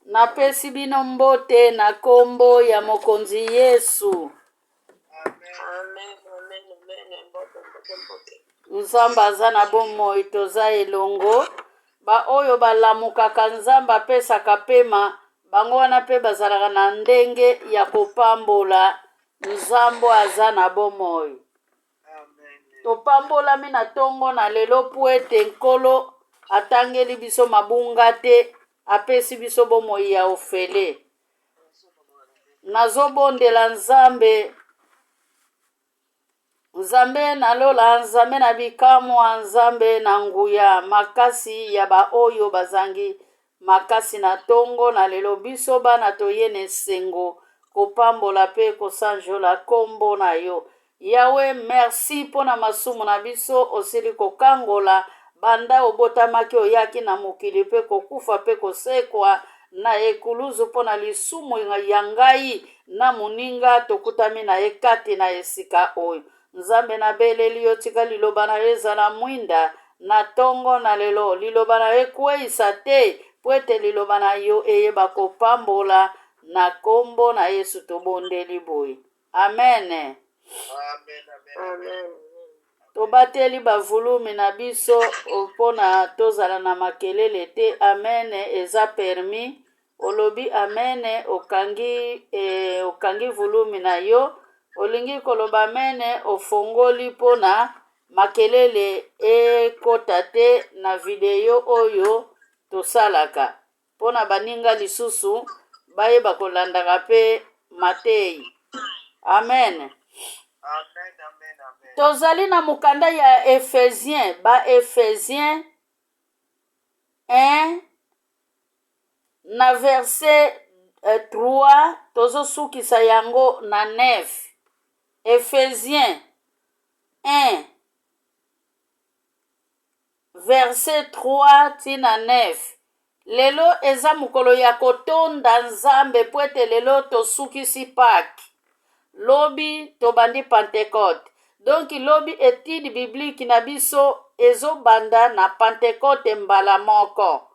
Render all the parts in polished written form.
Napesi bino mbote na kombo ya Mokonzi Yesu. Amen, amen, amen. Mbote, mbote, mbote. Nzambe aza na bomoi, toza elongo. Baoyo balamukaka Nzambe apesaka pema, bango wana mpe bazalaka na ndenge ya kopambola Nzambe aza na bomoi. Topambolami na tongo na lelo mpo ete Nkolo atangeli biso mabunga te, apesi biso bomoi ya ofele. Nazobondela Nzambe, Nzambe na lola, Nzambe na bikamwa, Nzambe na nguya makasi ya baoyo bazangi makasi na tongo na lelo. Biso bana toye na esengo kopambola pe kosanjola kombo na yo. Yahweh, merci mpo na masumu na biso osili kokangola banda obotamaki oyaki na mokili mpe kokufa mpe kosekwa na ekuluzu mpo na lisumu ya ngai na moninga tokutami na ye kati na esika oyo. Nzambe nabeleli yo tika liloba na yo ezala mwinda na tongo na lelo liloba na yo ekweisa te mpo ete liloba na yo eyeba kopambola na kombo na Yesu tobondeli boye. Amen. Amen, amen, amen. Tobateli bavulumi na biso mpona tozala na makelele te. Amen eza permis. Olobi amen okangi eh, okangi vulumi na yo. Olingi koloba amen ofongoli mpona makelele ekota te na video oyo tosalaka. mpo na baninga lisusu bayeba kolandaka mpe mateyi. Amen. Amen, amen, amen. Tozali na mokanda ya Ephesien, ba Ephesien 1 na verset 3 tozosukisa yango na 9. Ephesien 1 Verset 3 ti na 9. Lelo eza mokolo ya kotonda Nzambe mpo ete lelo tosukisi Paque. Lobi tobandi Pentecote. Donc lobi etude biblique na biso ezobanda na Pentecote mbala moko.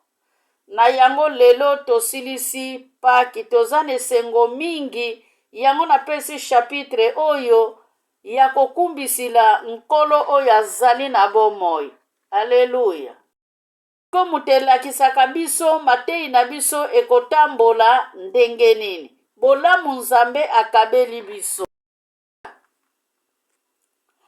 Na yango lelo tosilisi Paque, toza na esengo mingi. Yango napesi chapitre oyo ya kokumbisila Nkolo oyo azali na bomoi. Aleluya! Ko moto elakisaka biso mateyi na biso ekotambola ndenge nini. Bolamu Nzambe akabeli biso.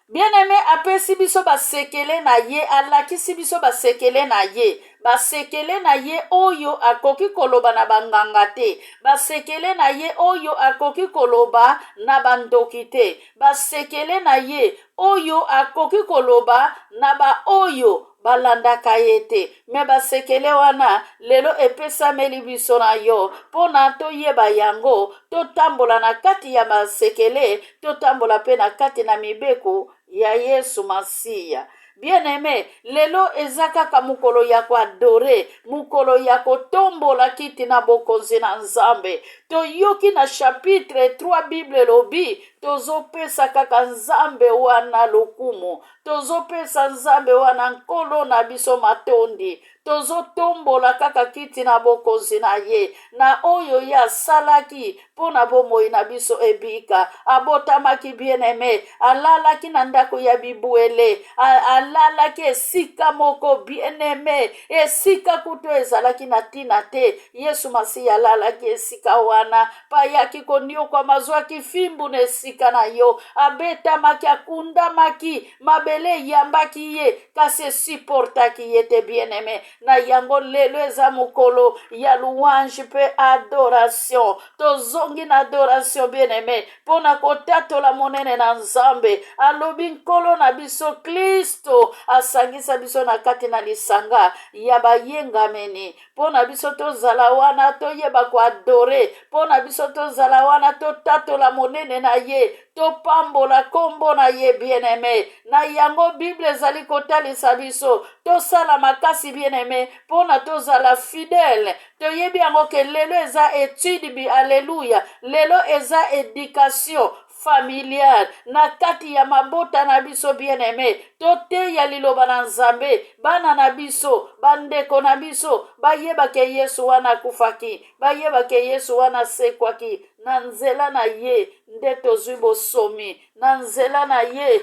Bien-aime apesi biso basekele na ye, alakisi biso basekele na ye, basekele na ye oyo akoki koloba na banganga te, basekele na ye oyo akoki koloba na bandoki te, basekele na ye oyo akoki koloba na baoyo balandaka ye te. Me basekele wana lelo epesameli biso na yo mpo na toyeba yango, totambola na kati ya basekele, totambola mpe na kati na mibeko ya Yesu Masiya. Bien-aime, lelo eza kaka mokolo ya koadore, mokolo ya kotombola kiti na bokonzi na Nzambe. Toyoki na chapitre 3 Bible elobi, tozopesa kaka Nzambe wana lokumu, tozopesa Nzambe wana Nkolo na biso matondi, tozotombola kaka kiti na bokonzi na ye na oyo ye asalaki mpo na bomoi na biso ebika. Abotamaki bien-aime, alalaki na ndako ya bibwele, alalaki esika moko bien-aime, esika kutu ezalaki na ntina te. Yesu Masiya alalaki esika wana, mpe ayaki koniokwama, azwaki fimbu na esika na yo, abetamaki, akundamaki, mabele eyambaki ye, kasi esuportaki ye te bien-aime. Na yango lelo eza mokolo ya louange mpe adoration. Tozongi na adoration bien-aime mpo na kotatola monene na Nzambe. Alobi Nkolo na biso Klisto asangisa biso na kati na lisanga ya bayengameni mpo na biso tozala wana toyeba koadore, mpo na biso tozala wana totatola monene na ye, topambola nkombo na ye bien-aime. Na yango Bible ezali kotalisa biso tosala makasi bien-aime mpo na tozala fidèle. Toyebi yango ke lelo eza etude bi, alleluia, lelo eza education. familiale, na kati ya mabota na biso bien-aime. Toteya liloba na Nzambe, bana na biso, bandeko na biso bayeba ke Yesu wana akufaki, bayeba ke Yesu wana asekwaki. Na nzela na ye nde tozwi bosomi, na nzela na ye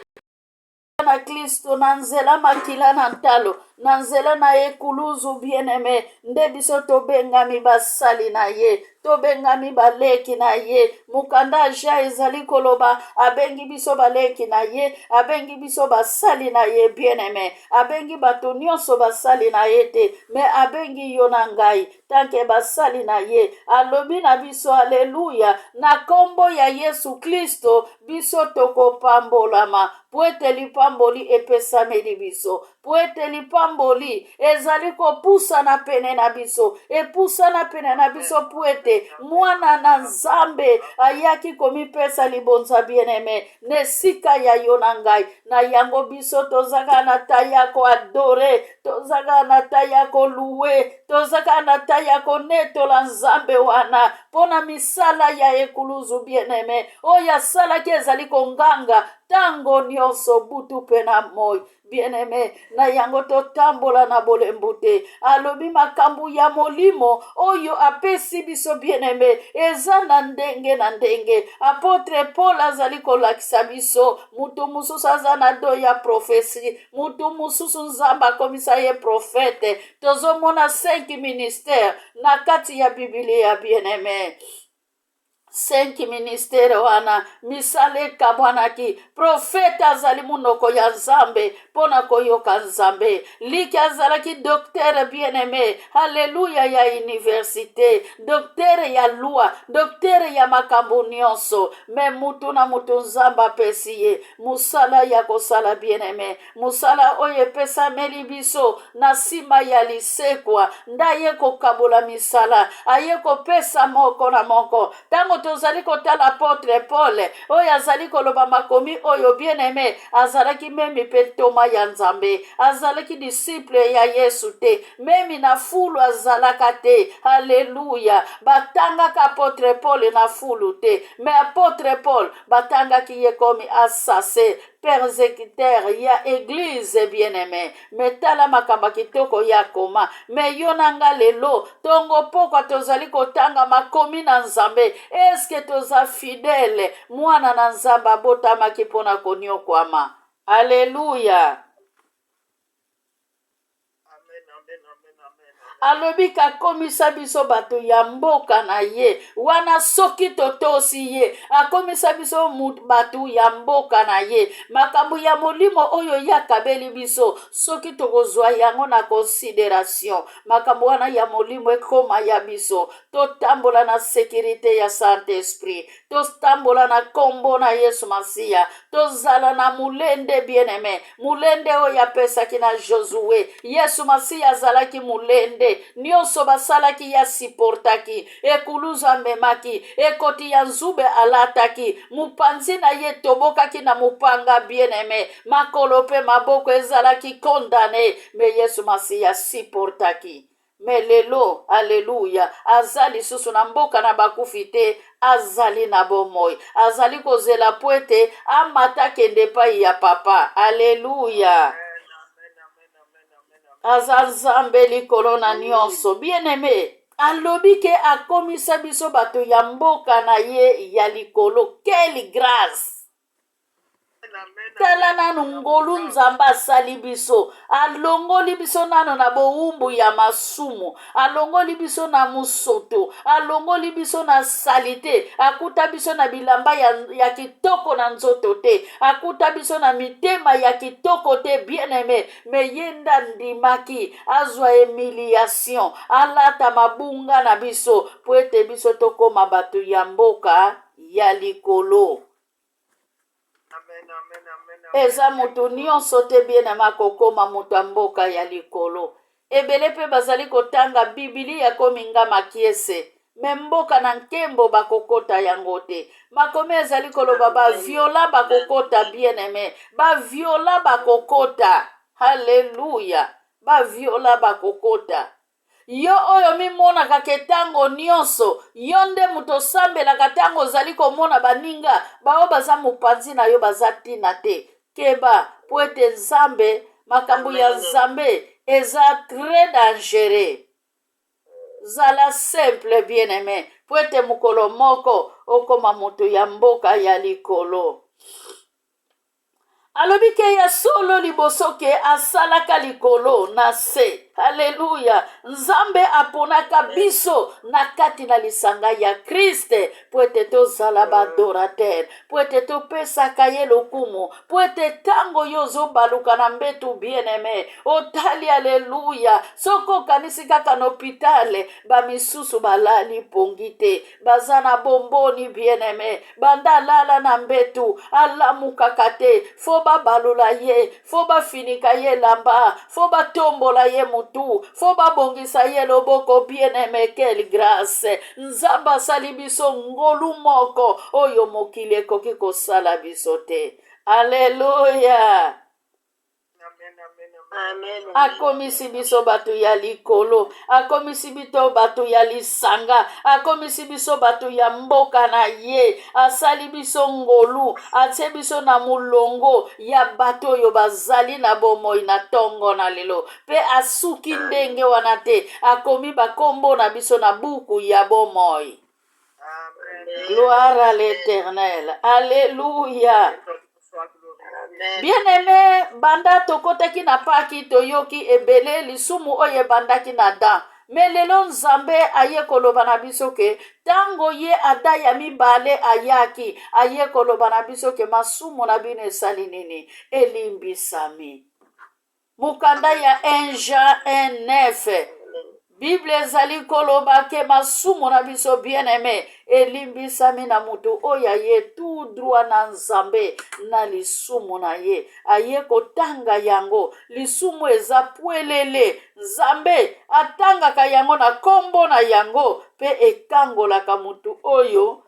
na Klisto, na nzela makila na ntalo, na nzela na ekuluzu bien-aime, nde biso tobengami basali na ye, tobengami baleki na ye. Mokanda ya Jean ezali koloba, abengi biso baleki na ye, abengi biso basali na ye bien-aime. Abengi bato nyonso basali na ye te, me abengi yo na ngai tanke basali na ye. Alobi na biso, aleluya, na kombo ya Yesu Klisto biso tokopambolama, po ete lipamboli epesameli biso, po ete lipamboli ezali kopusana pene na biso, epusana pene na biso, po ete mwana na Nzambe ayaki komipesa libonza bien-aime na esika ya yo na ngai. Na yango biso tozaka na ta ya koadore, tozaka na ta ya koluwe, tozaka na ta ya konetola Nzambe wana mpo na misala ya ekuluzu bien-aime oyo asalaki ezali konganga ntango nyonso, butu mpe na moi bien-aime. Na yango totambola na bolembu te. Alobi makambo ya molimo oyo apesi biso bien-aime eza na ndenge na ndenge. Apotre Paul azali kolakisa biso, moto mosusu aza na do ya profesi, moto mosusu Nzambe akomisa ye profete. Tozomona 5 ministère na kati ya Biblia bien-aime. 5 ministere wana misala ekabwanaki. Profete azali monoko ya Nzambe mpo na koyoka Nzambe. Liki azalaki docteur bien-aime, haleluya, ya universite, docteur ya loi, docteur ya makambo nyonso. Me mutu na mutu Nzambe apesi ye mosala ya kosala bien-aime. Mosala oyo epesameli biso na nsima ya lisekwa nde aye kokabola misala, aye kopesa moko na moko. Ntango tozali kotala apotre Paul oyo azali koloba makomi oyo bien-aime, azalaki memi mpe ntoma ya Nzambe, azalaki disciple ya Yesu te, memi na fulu azalaka te. Haleluya! Batangaka apotre Paul na fulu te, me apotre Paul batangaki ye komi assassin, persecuteur ya eglise bien-aime. Me tala makambo ya kitoko ya koma. Me yo na nga lelo tongo pokwa tozali kotanga makomi na Nzambe, eske toza fidele? Mwana na Nzambe abotamaki mpo na konyokwama. Aleluya! Alobi kakomisa biso bato ya mboka na ye wana soki totosi ye, akomisa biso bato ya mboka na ye. Makambo ya molimo oyo ye akabeli biso, soki tokozwa yango na consideration, makambo wana ya molimo ekoma ya biso. Totambola na sekirite ya Saint-Esprit, totambola na kombo na Yesu Masiya, tozala na molende bien-aime, molende oyo apesaki na Josue. Yesu Masiya azalaki molende, nyonso basalaki ye asiportaki, ekuluzu amemaki, ekoti ya nzube alataki, mopanzi na ye etobokaki na mopanga bien-aime, makolo mpe maboko ezalaki kondane, me Yesu Masiya asiportaki. Me lelo, aleluya, aza lisusu na mboka na bakufi te, azali na bomoi, azali kozela po ete amata akende epai ya papa. Aleluya, aza Nzambe likolo na nyonso. Bien-aime, alobi ke akomisa biso bato ya mboka na ye ya likolo. Quelle grâce! Tala nanu ngolu Nzambe asali biso. Alongoli biso nano na bowumbu ya masumu, alongoli biso na mosoto, alongoli biso na salite, akuta biso na bilamba ya, ya kitoko na nzoto te, akuta biso na mitema ya kitoko te bien-aime, me ye nde andimaki azwa humiliation, alata mabunga na biso po ete biso tokoma bato ya mboka ya likolo. Eza moto nyonso te bien-aime akokoma moto ya mboka ya likolo. Ebele mpe bazali kotanga Biblia komi nga makiese, me mboka na nkembo bakokota yango te. Makomi ezali koloba baviola bakokota bien-aime, baviola bakokota. Haleluya, baviola bakokota. Yo oyo omimonaka ke ntango nyonso yo nde moto osambelaka, ntango ozali komona baninga baoyo baza mopanzi na yo baza ntina te, keba mpo ete Nzambe, makambo ya Nzambe eza très dangereux. Zala simple bien aime, mpo ete mokolo moko okoma moto ya mboka ya likolo. Alobi ke ya solo liboso ke asalaka likolo na se. Aleluya! Nzambe aponaka biso na kati na lisanga ya Kriste mpo ete tozala baadoratere, mpo ete topesaka ye lokumu, mpo ete ntango yo ozobaluka na mbetu bien aime, otali aleluya, soki okanisi kaka na hopitale, bamisusu balali pongi te, baza na bomboni bien aime, banda alala na mbetu alamukaka te, fo babalola ye, fo bafinika ye elamba, fo batombola ye mutu, fo babongisa ye loboko. Bien aime, quelle grâce! Nzambe asali biso ngolu moko oyo mokili ekoki kosala biso te. Aleluya! Akomisi biso bato ya likolo, akomisi biso bato ya lisanga, akomisi biso bato ya mboka na ye, asali biso ngolu, atie biso na molongo ya bato oyo bazali na bomoi na ntongo na lelo. Mpe asuki ndenge wana te, akomi bakombo na biso na buku ya bomoi. Gloire à l'Éternel. Alléluia. Bien-aimé, banda tokotaki na paki, toyoki ebele lisumu oyo ebandaki na Adam. Me lelo Nzambe aye koloba na biso ke ntango ye Ada ya mibale ayaki, aye koloba na biso ke masumu na bino esali nini? Elimbisami. Mokanda ya 1 Jean 1:9, Bible ezali koloba ke masumu na biso bien aime elimbisami na moto oyo aye tout droit na Nzambe na lisumu na ye, aye kotanga yango. Lisumu eza pwelele, Nzambe atangaka yango na kombo na yango mpe ekangolaka moto oyo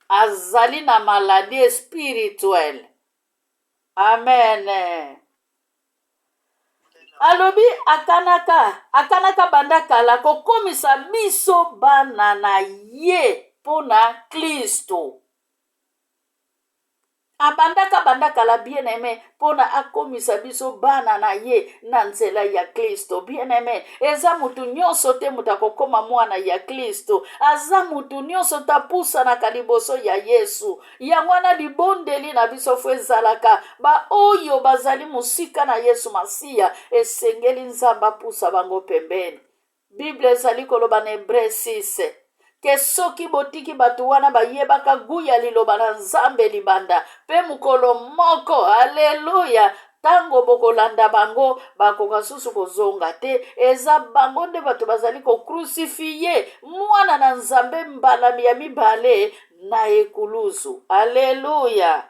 azali na maladie spirituelle. Amen. Alobi akanaka, akanaka banda kala kokomisa biso bana na ye mpo na Klisto. Abandaka banda kala bien aime mpo na akomisa biso bana na ye na nzela ya Klisto. Bien aime, eza motu nyonso te moto akokoma mwana ya Klisto. Aza motu nyonso te apusanaka liboso ya Yesu. Yango wana libondeli na biso fo ezalaka baoyo bazali mosika na Yesu Masiya, esengeli Nzambe apusa bango pembeni. Biblia ezali koloba na Hebre 6 ke soki botiki bato wana bayebaka gu ya liloba na Nzambe libanda, mpe mokolo moko, aleluya, ntango bokolanda bango bakoka susu kozonga te. Eza bango nde bato bazali kokrusifie mwana na Nzambe mbala ya mibale na ekuluzu. Aleluya!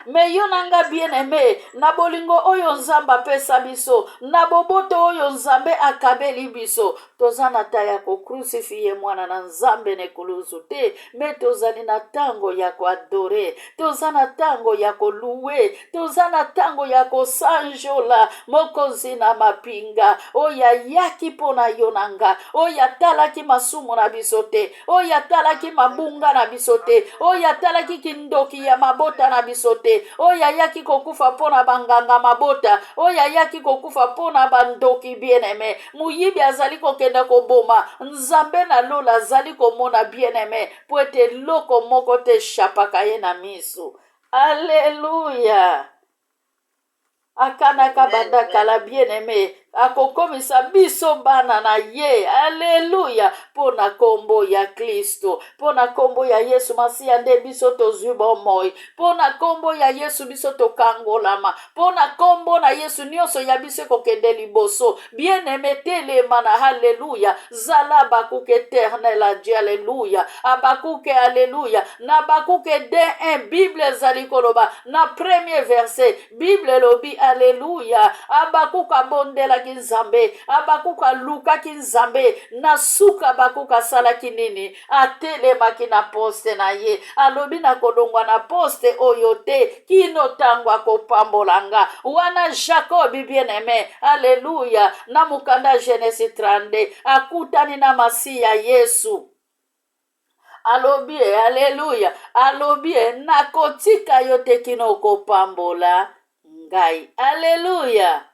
Me yo na nga bien aime, na bolingo oyo Nzambe apesa biso, na boboto oyo Nzambe akabeli biso, toza na ta ya kokrusifie mwana na Nzambe na ekuluzu te, me tozali na ntango ya koadore, toza na ntango ya koluwe, toza na ntango ya kosanjola Mokonzi na mapinga oyo ayaki mpo na yo na nga, oyo atalaki masumu na biso te, oyo atalaki mabunga na biso te, oyo atalaki kindoki ya mabota na biso te, oyo ayaki kokufa mpo na banganga mabota, oyo ayaki kokufa mpo na bandoki. Bien-aime, moyibi azali kokende koboma, Nzambe na lola azali komona bien-aime, mpo ete eloko moko te eshapaka ye na miso. Aleluya! Akanaka banda kala bien aime akokomisa biso bana na ye. Aleluya! Mpo na nkombo ya Klisto, mpo na nkombo ya Yesu Masiya nde biso tozwi bomoi, mpo na nkombo ya Yesu biso tokangolama, mpo na nkombo na Yesu nyonso ya biso ekokende liboso. Bien aime, telema na haleluya, zala Habakuke eternel a Dieu. Aleluya, Habakuke, aleluya. Na Habakuke 2:1 Bible ezali koloba na premier verset, Bible elobi aleluya, Habakuke abondelaki. abondelaki Nzambe, Habakuku alukaki Nzambe. Na suka Habakuku asalaki nini? Atelemaki na poste na ye, alobi nakolongwa na poste oyo te kino ntango akopambola nga. Wana Jacob bien aime, aleluya, na mokanda Genese 32 akutani na Masiya Yesu. Alobi e, aleluya, alobi e, nakotika yo te kino okopambola ngai. Aleluya.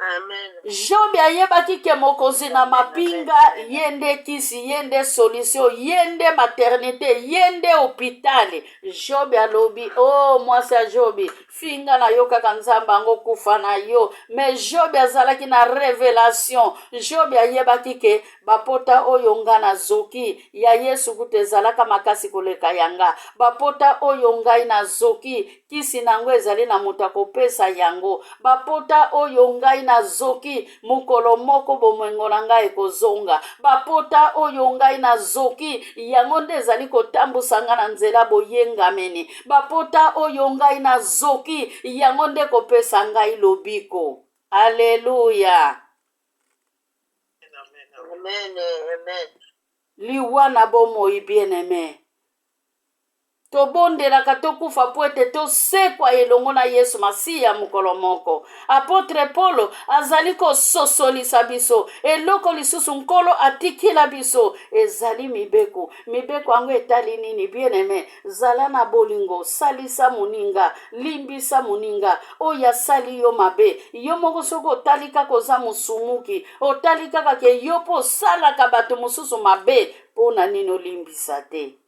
Amen. Job ayebaki ke mokonzi na mapinga ye nde kisi, ye nde solution, ye nde maternité, ye nde hôpital. Job alobi, o oh, mwasi ya Jobi, finga na yo kaka Nzambe yango kufa na yo. Mais Job azalaki na revelation. Job ayebaki ke bapota oyo nga nazoki ya Yesu kutu ezalaka makasi koleka ya nga. Bapota oyo ngai nazoki Kisi na yango ezali na moto akopesa yango. Bapota oyo ngai nazoki, mokolo moko bomengo na ngai ekozonga. Bapota oyo ngai nazoki, yango nde ezali kotambusa ngai na nzela boyengameni. Bapota oyo ngai nazoki, yango nde ekopesa ngai lobiko. Aleluya! Amen, amen. Liwa na bomoi, bien-aime. Tobondelaka tokufa mpo ete tosekwa elongo na Yesu Masiya mokolo moko. Apotre Polo azali kososolisa biso eloko lisusu Nkolo atikila biso ezali mibeko. Mibeko yango etali nini? Bien-aime, zala na bolingo, salisa moninga, limbisa moninga oyo asali yo mabe. Yo moko soki otali kaka oza mosumuki, otali kaka ke yo mpo osalaka bato mosusu mabe, mpo na nini olimbisa te?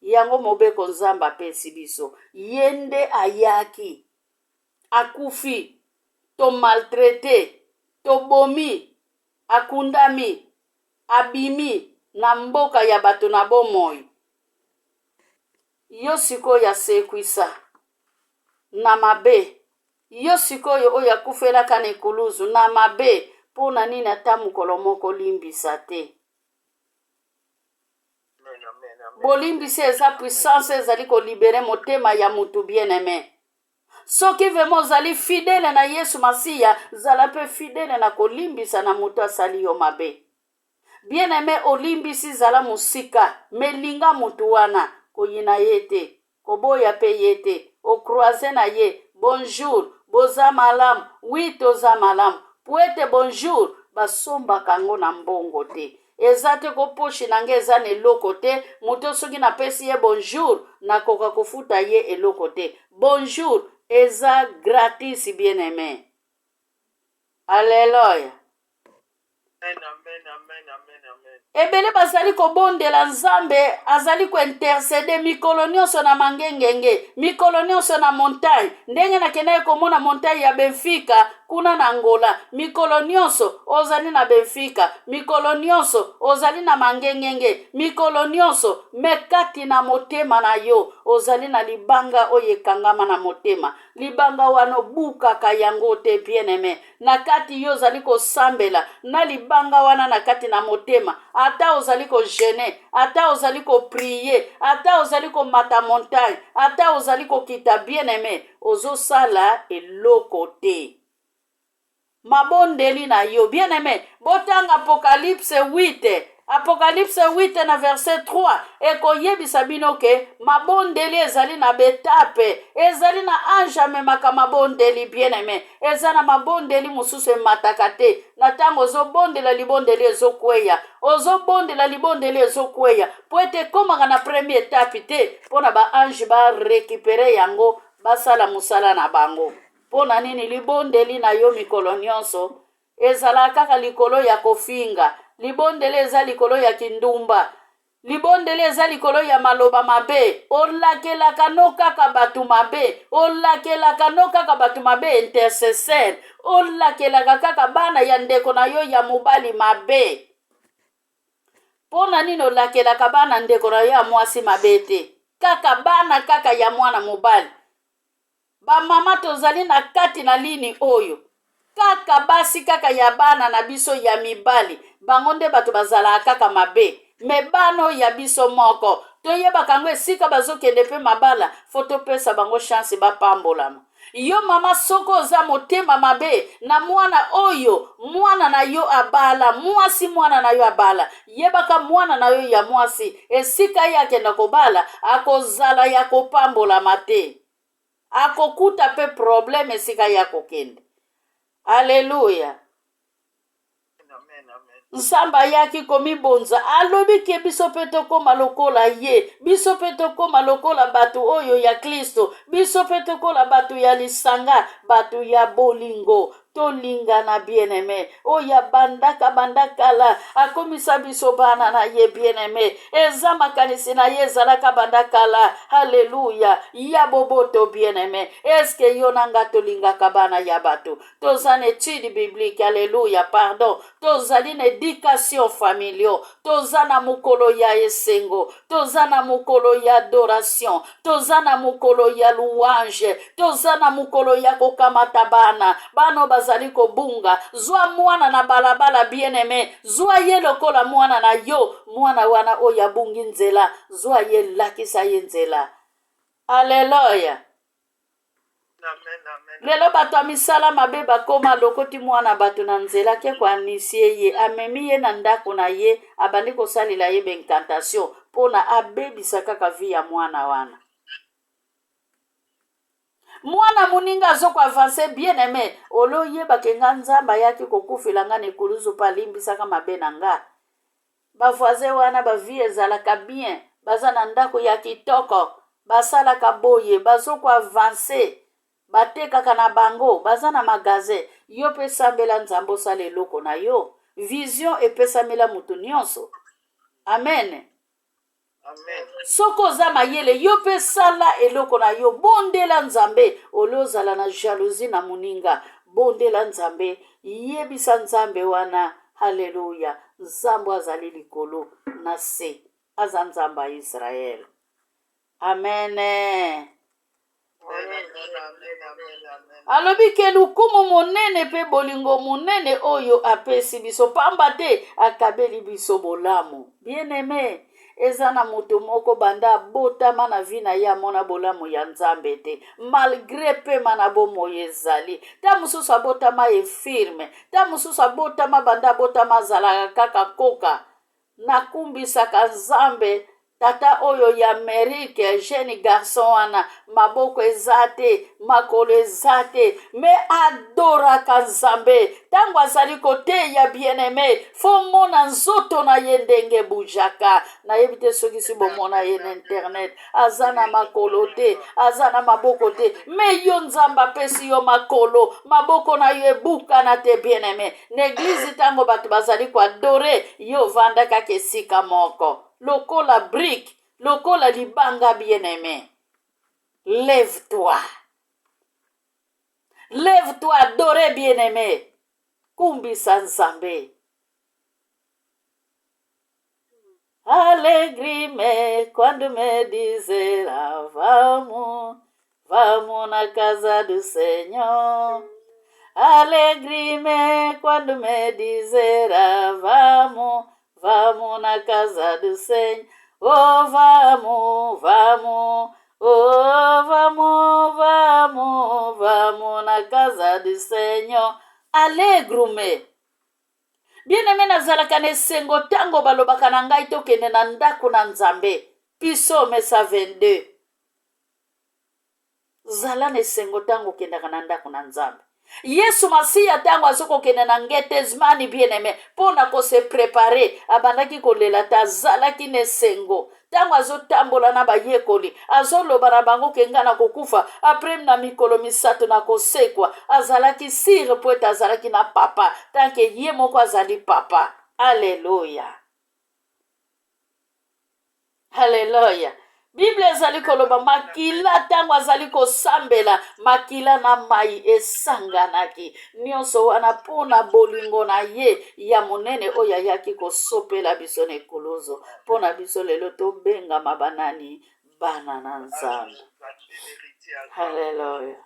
Yango mobeko Nzambe apesi biso. Ye nde ayaki, akufi, to maltraite, tobomi, akundami, abimi na mboka ya bato na bomoi. Yo sikoyo asekwisa na mabe. Yo sikoyo oyo akufelaka na ekuluzu na mabe, mpo na nini ata mokolo moko olimbisa te? Bolimbisi eza puissance ezali kolibere motema ya mutu bien aime. Soki vraiment ozali fidele na Yesu Masiya, zala mpe fidele na kolimbisa na moto asali yo mabe. Bien aime, olimbisi zala mosika, me linga motu wana, koyina ye te. Koboya pe ye te o croise na ye bonjour boza malamu oui toza malamu puete bonjour basombaka yango na mbongo te eza te ko poche na nga eza na eloko te moto soki napesi ye bonjour nakoka kofuta ye eloko te bonjour eza gratis bien aime alleluia. Ebele bazali kobondela Nzambe, azali kointercede mikolo nyonso na mangengenge, mikolo nyonso na montagne. Ndenge nakendaki komona montagne ya Benfica kuna na Angola, mikolo nyonso ozali na Benfica, mikolo nyonso ozali na mangengenge, mikolo nyonso me kati na motema na yo ozali na libanga oyo ekangama na motema. Libanga wana obukaka yango te, bien aime. Na kati yo ozali kosambela na libanga wana na kati na motema, ata ozali ko jeune, ata ozali ko prier, ata ozali komata montagne, ata ozali kokita, bien aime, ozosala eloko te. Mabondeli na yo, bien aime, botanga Apocalypse 8, Apocalypse 8 na verset 3 ekoyebisa bino ke mabondeli ezali na betape, ezali na ange amemaka mabondeli, bien aime. Eza na mabondeli mosusu emataka te na ntango ozobondela libondeli ezokweya, ozobondela libondeli ezokweya mpo ete ekomaka na premier etape te mpo na ba ange ba récupérer yango basala mosala na bango. Mpo na nini libondeli na yo mikolo nyonso ezalaka kaka likolo ya kofinga? Libondeli eza likolo ya kindumba. Libondeli eza likolo ya maloba mabe. Olakelaka no kaka bato mabe. Olakelaka no kaka bato mabe intercesseur. Olakelaka kaka bana ya ndeko na yo ya mobali mabe. Mpo na nini olakelaka bana ndeko na yo ya mwasi mabe te? Kaka bana kaka ya mwana mobali. Ba mama tozali na kati na lini oyo kaka basi kaka ya bana na biso ya mibali bango nde bato bazalaka kaka mabe me bana oyo ya biso moko toyebaka yango esika bazokende mpe mabala fo topesa bango chance bapambolama. Yo mama soko oza motema mabe na mwana oyo mwana na yo abala mwasi mwana na yo abala yebaka mwana na yo ya mwasi esika ye akenda kobala akozala ya kopambolama te akokuta mpe probleme esika ye akokende aleluya Nzambe ayaki komibonza, alobi ke biso mpe tokoma lokola ye, biso mpe tokoma lokola bato oyo ya Klisto, biso mpe tokola bato ya lisanga, bato ya bolingo, tolingana bien-aime. Oyo abandaka banda kala akomisa biso bana na ye bien-aime. Eza makanisi na ye ezalaka banda kala. Haleluya, ya boboto bien-aime. Eske yo na nga tolingaka bana ya bato? Toza na etude biblique, alleluia, pardon, tozali na education familiaux, toza na mokolo ya esengo, toza na mokolo ya adoration, toza na mokolo ya louange, toza na mokolo ya kokamata bana, bana bazali kobunga. Zwa mwana na balabala, bien aime, zwa ye lokola mwana na yo, mwana wana oyo abungi nzela, zwa ye, lakisa ye nzela. Alleluia. Lelo bato ya misala mabe bakoma alokoti mwana bato na nzela ake koanisie ye amemi ye na ndako na ye abandi kosalela ye baincantation mpo na abebisa kaka vie ya mwana wana. Mwana moninga azo ko avancer bien aime ole oyeba ke nga Nzambe ayaki kokufela nga na ekuluzu mpo alimbisaka mabe na nga. Ba voisin wana ba vie ezalaka bien baza na ndako ya kitoko basalaka boye bazo ko avance batekaka na bango baza na magasin yo pe sambela nzambe osala eloko na yo vision epesamela moto nyonso amen. Amen. Soki oza mayele yo pe sala eloko na yo bondela nzambe olie ozala na jalousie na moninga bondela nzambe yebisa nzambe wana haleluya nzambe azali likolo na se aza nzambe ya israele amene Alobi ke lokumu monene mpe bolingo monene oyo apesi biso, pamba te akabeli biso bolamu. Bien-aime, eza na moto moko banda abotama na vie na ye amona bolamu ya Nzambe te, malgre pema na bomoi ezali. Ta mosusu abotama infirme, ta mosusu abotama banda abotama azalaka kaka koka. Nakumbisaka Nzambe tata oyo ya Amerique jeune garçon wana maboko eza te makolo eza te me adoraka Nzambe ntango azali koteya bien aime fo mona nzoto na ye ndenge ebujaka nayebi te soki si bomona ye na internet aza na makolo te aza na maboko te me yo Nzambe apesi yo makolo maboko na yo ebukana te bien aime Na eglise ntango bato bazali koadore yo ovanda kaka esika moko lokola brique lokola libanga bien aime lève toi lève toi adore bien aime kumbisa nzambe Alegrime quando me dizerá vamos, vamos na casa do Senhor. Alegrime quando me dizerá vamos, vamos na casa do Senhor. Oh, vamos, vamos, oh, vamos, vamos, vamos na casa do Senhor. Alegro-me. Bien aime nazalaka na esengo ntango balobaka na ngai tokende na ndako na Nzambe. Psaume 122. Zala na esengo ntango okendaka na ndako na Nzambe. Yesu Masiya ntango azo kokende na Getsemane bien aime mpo na kose prepare abandaki kolela te azalaki na esengo Ntango azotambola na bayekoli, azoloba na bango ke nga nakokufa, apres na mikolo misato nakosekwa. Azalaki sire mpo ete azalaki na papa, tanke ye moko azali papa. Aleluya, aleluya. Biblia ezali koloba makila ntango azali kosambela, makila na mai esanganaki. Nyonso wana mpo na bolingo na ye ya monene oyo ayaki kosopela biso na ekuluzu. Mpo na biso lelo tobengama banani? Bana na Nzambe. Haleluya.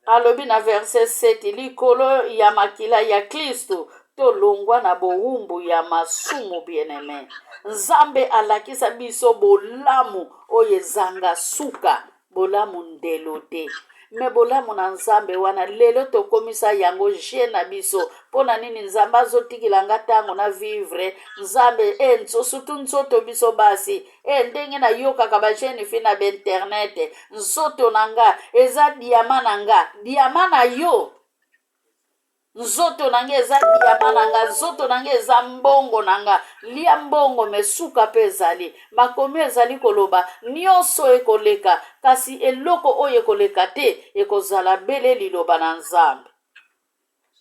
Alobi na verse 7, likolo ya makila ya Klisto tolongwa na bowumbu ya masumu. Bien-aime, Nzambe alakisa biso bolamu oyo ezanga suka. Bolamu ndelo te. Me bolamu na Nzambe wana lelo tokomisa yango je na biso. Mpo na nini Nzambe azotikila nga ntango na vivre? Nzambe e nzo, surtout nzoto biso basi e ndenge nayokaka ba jeune fille na ba internet, nzoto na nga eza diama na nga, diama na yo. Nzoto na nga eza diama na nga, nzoto na nga eza mbongo na nga. Lia mbongo me suka pe ezali. Makomi ezali koloba nionso ekoleka, kasi eloko oyo ekoleka te ekozala bele liloba na Nzambe.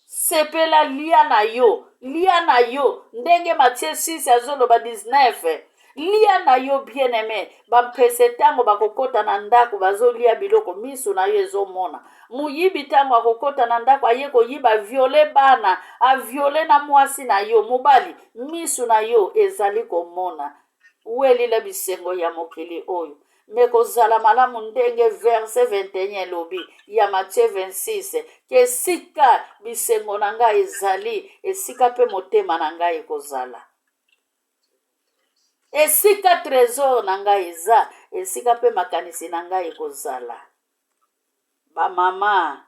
Sepela lia na yo, lia na yo ndenge Matthieu 6 azoloba 19. Lia na yo bien aime. Bampese ntango bakokota na ndako bazolia biloko misu na yo ezomona. Moyibi ntango akokota na ndako aye koyiba viole bana, aviole na mwasi na yo mobali, misu na yo ezali komona. Welila bisengo ya mokili oyo. Me kozala malamu ndenge verse 21 elobi ya Matthieu 26 ke esika bisengo na ngai ezali, esika mpe motema na ngai ekozala. Esika tresor na ngai eza, esika mpe makanisi na ngai ekozala. Bamama,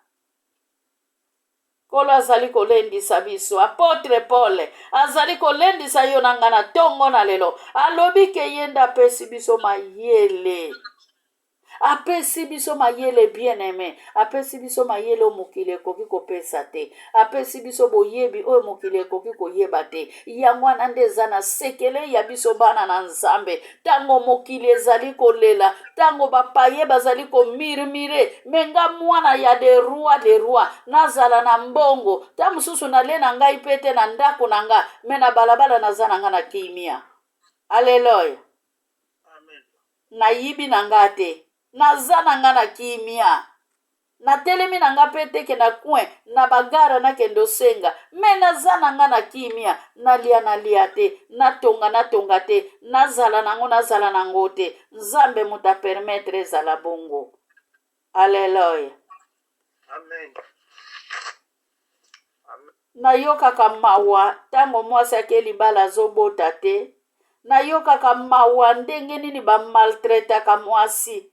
Nkolo azali kolendisa biso. Apotre Paul azali kolendisa yo na ngai na tongo na lelo. Alobi ke ye nde apesi biso mayele. Apesi biso mayele bien aime, apesi biso mayele oyo mokili ekoki kopesa te, apesi biso boyebi oyo mokili ekoki koyeba te. Yango wana nde eza na sekele ya biso bana na Nzambe. Ntango mokili ezali kolela, ntango bapaye bazali komirmire, me nga mwana ya de roi de roi, nazala na mbongo, ntango mosusu nale na ngai mpe te na ndako na nga, me na balabala naza na nga na kimia. Aleluya. Nayibi na nga te. Naza na nga na kimia. Natelemi na nga pe te ke na coin na ba gara nakende osenga. Mais naza na nga na kimia. Nalia nalia te. Natonga natonga te. Nazala nango nazala nango te. Nzambe moto a permettre ezala bongo. Alleluia. Amen. Nayokaka mawa tango mwasi ake libala azobota te nayokaka mawa ndenge nini ba maltraitaka mwasi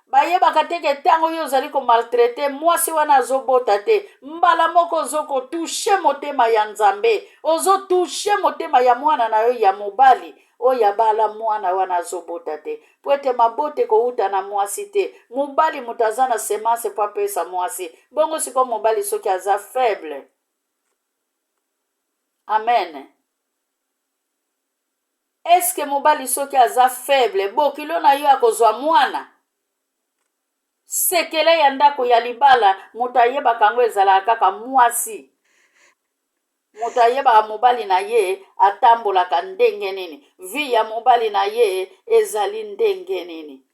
bayebaka te ke ntango yo ozali komaltraite mwasi wana azobota te mbala moko ozo kotushe motema ya nzambe ozotushe motema ya mwana na yo ya mobali oyo abala mwana wana azobota te mpo ete mabota ekowuta na mwasi te mobali moto aza na semence mpo apesa mwasi bongo sikoyo mobali soki aza faible amen eske mobali soki aza faible bokilo na yo akozwa mwana sekele ya ndako ya libala moto ayebaka yango ezalaka kaka mwasi Moto ayebaka mobali na ye atambolaka ndenge nini, vie ya mobali na ye ezali ndenge nini.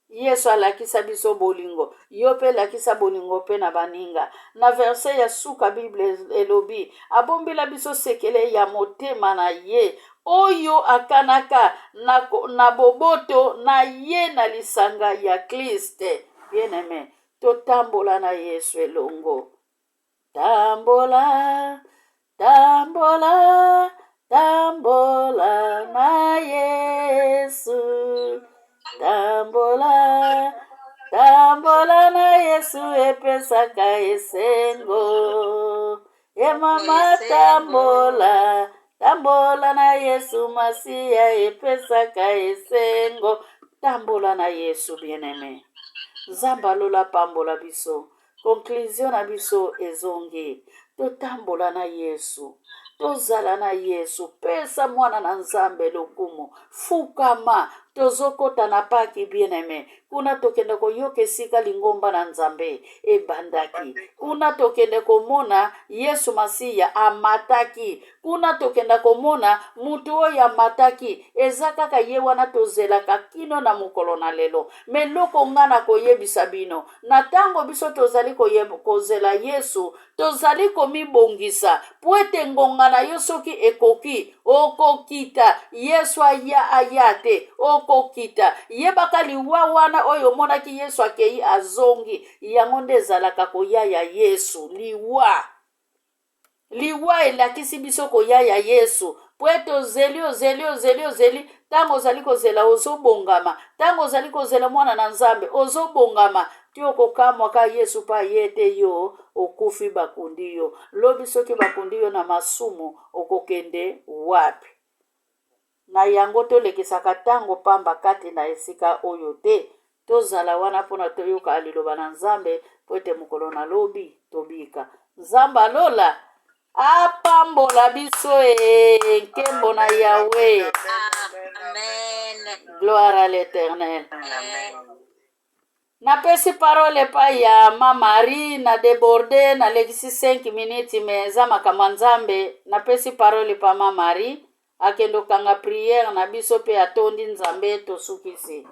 Yesu alakisa biso bolingo, yo mpe lakisa bolingo mpe na baninga. Na verse ya suka Bible elobi, abombela biso sekele ya motema na ye oyo akanaka na, na boboto na ye na lisanga ya Kliste. Bien-aime, Totambola na Yesu elongo. Tambola, tambola, tambola na Yesu. Tambola, tambola na Yesu epesaka esengo. E mama tambola, tambola na Yesu Masiya epesaka esengo. Tambola na Yesu bien-aime. Nzambe alola apambola biso. Conclusion na biso ezongi. Totambola na Yesu. Tozala na Yesu. Pesa mwana na Nzambe lokumu. Fukama. Tozokota na paki bien-aime. Kuna tokende koyoka esika lingomba na Nzambe ebandaki. Kuna tokende komona Yesu Masiya amataki. Kuna tokenda komona mutu oyo amataki. Eza kaka ye wana tozelaka kino na mokolo na lelo. Me eloko nga nakoyebisa bino, na tango biso tozali kozela Yesu, Tozali komibongisa mpo ete ngonga na yo soki ekoki, okokita. Yesu aya aya te, okokita. Yebaka liwa wana oyo omonaki Yesu akei azongi, yango nde ezalaka koya ya Yesu. Liwa. Liwa elakisi biso koya ya Yesu. Mpo ete ozeli, ozeli, ozeli, ozeli, ntango ozali kozela ozobongama, ntango ozali kozela mwana na Nzambe ozobongama, ti okokamwa ka Yesu mpe aye ete yo okufi bakundi yo. Lobi soki bakundi yo na masumu okokende wapi? Na yango tolekisaka ntango pamba kati na esika oyo te. Tozala wana mpo na toyoka liloba na Nzambe mpo ete mokolo na lobi tobika. Nzambe ya lola apambola biso ee, nkembo na Yahweh. Amen. Gloire à l'Éternel. Amen. Napesi parole epai ya ma Marie, na deborde, nalekisi 5 minutes me eza makambo ya Nzambe. Napesi parole epa ma Marie, akende okanga prière na biso mpe atondi Nzambe, tosukisi.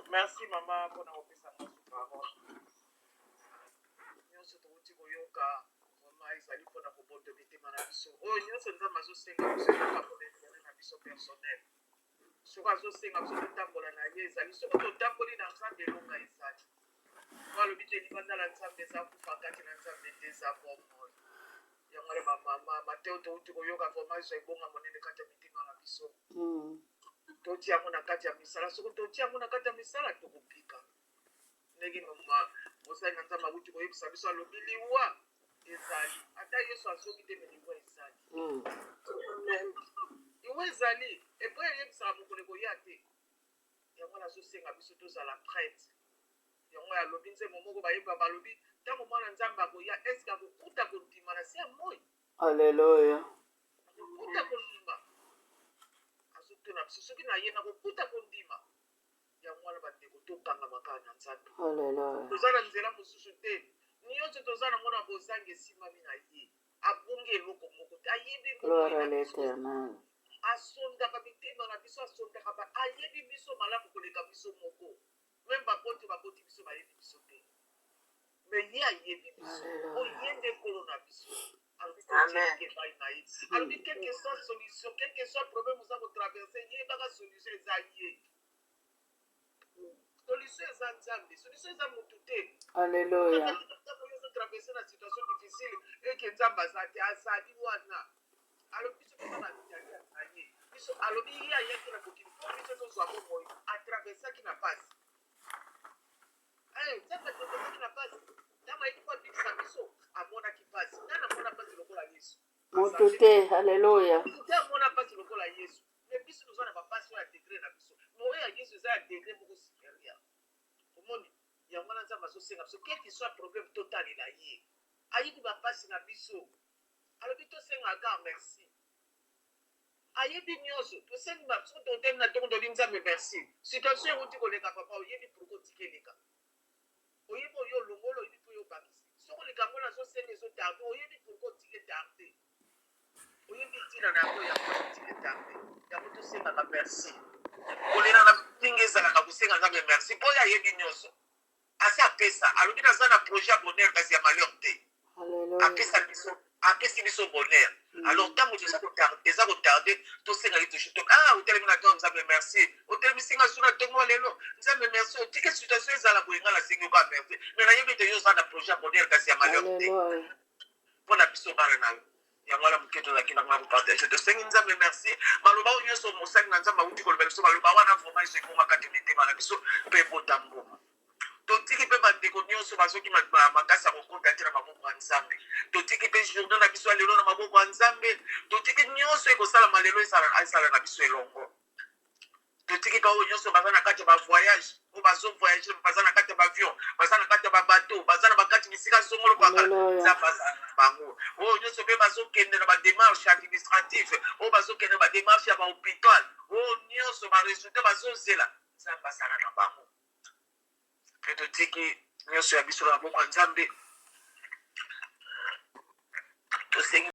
Merci mama mpona kopesa nga parole. Nyonso towuti koyoka vraiment ezali mpona kobondo mitema na biso. Oyo nyonso Nzambe azosenga biso ezaka mpona intérêt na biso personnel. Soki azosenga biso totambola na ye, ezali soki totamboli na Nzambe, elonga ezali. Po alobi te libanda na Nzambe eza kufa, kati na Nzambe nde eza bomoi. Yango wana bamama, Mateo touti koyoka vraiment ezwa ebonga monene kati ya mitema na biso. Totia yango na kati ya misala. Soki totia yango na kati ya misala, tokobika. Ndenge mosali na Nzambe awuti koyebisa biso, alobi liwa ezali. Ata Yesu azongi te, me liwa ezali. Liwa ezali. Epo eyebisaka mokolo ekoya te. Yango wana azosenga biso tozala prête. Yango alobi nzembo moko bayeba, balobi ntango mwana Nzambe akoya, eske akokuta kondima na se ya moi? Alleluya. Akokuta kondima? Azotuna biso soki na ye nakokuta kondima. Yango wana bandeko, tokangama kaka na Nzambe. Alleluya. Toza na nzela mosusu te. Nyonso toza nango na bozangi esimami na ye. Abungi eloko moko te, ayebi Gloire bomoi à na biso. l'Éternel. Asondaka mitema na biso, asondaka ba, ayebi biso malamu koleka biso moko. Même baboti baboti biso bayebi biso te, me ye ayebi biso. Oyo Alleluya. ye nde nkolo na biso. Alobi Amen. totieliki epai na ye. Alobi quelque soit solution, quelque soit problème oza kotraverse, yebaka solution eza ye. Solution eza Nzambe, solution eza motu te. Alleluya. Ntango yo ozotraverse na situation difficile, eke Nzambe aza te, azali wana. Alobi biso toza na bitali na ye. Biso alobi ye ayaki na mokili mpo biso tozwa bomoi, atraversaki na pasi. Nzambe atraversaki na pasi. Ntango ayaki mpo abikisa biso, amonaki pasi. Nani amona pasi lokola Yesu? Motu te. Alleluya. Motu te amona pasi lokola Yesu. Me biso toza na bapasi oyo ya degré na biso, me oyo ya Yesu eza ya degré moko supérieur. Omoni yango wana Nzambe azosenga biso, quel que soit problème, totalela ye. Ayebi bapasi na biso. Alobi tosengaka merci. Ayebi nyonso. Tosengi soki totemi na ntongo, tolobi Nzambe merci, situation euti koleka, papa oyebi pourquoi otiki eleka. Oyebi oyo olongola, oyebi mpo oyo obakisi. Soki likambo wana azosenga ezotarde, oyebi pourquoi otiki etarde, oyebi ntina na yango, yango otiki etarde. Yango tosengaka merci. Kolela na mingi ezalaka kosenga Nzambe merci, mpo oyo ayebi nyonso asi apesa. Alobi naza na projet ya bonheur kasi ya malheur te. Alleluya. Apesa biso, apesi biso bonheur. Alors ntango eza kotarde, tosengaki toujours to ah otelemi na ntongo, Nzambe merci, otelemisi nga su na ntongo lelo, Nzambe merci, otiki situation ezala boye, nga nasengi yoka merci, mais nayebi ete yo oza na projet ya bonheur kasi ya malheur te Alleluya. mpo na biso bana na yo. Yango wana moke tozalaki nango ya kopartage. Tosengi Nzambe merci. Maloba oyo nyonso mosali na Nzambe awuti koloba biso, maloba wana vraiment ezo ebonga kati mitema na biso mpe ebota mbuma. Totiki mpe bandeko nyonso bazoki makasi ya kokota te na maboko ya Nzambe. Totiki mpe journée na biso ya lelo na maboko ya Nzambe. Totiki nyonso ekosalama lelo ezala na biso elongo. Totiki mpe oyo nyonso baza na kati ya bavoyage, oyo bazovoyage, baza na kati ya baavion, baza na kati ya babateau, baza na bakati bisika songolo pakala. Alleluya. Nzambe azala na bango. Oyo nyonso mpe bazokende na badémarche administrative, oyo bazokende na badémarche ya bahôpital, oyo nyonso baresultat bazozela, Nzambe azala na bango. Mpe totiki nyonso ya biso na maboko ya Nzambe. Tosengi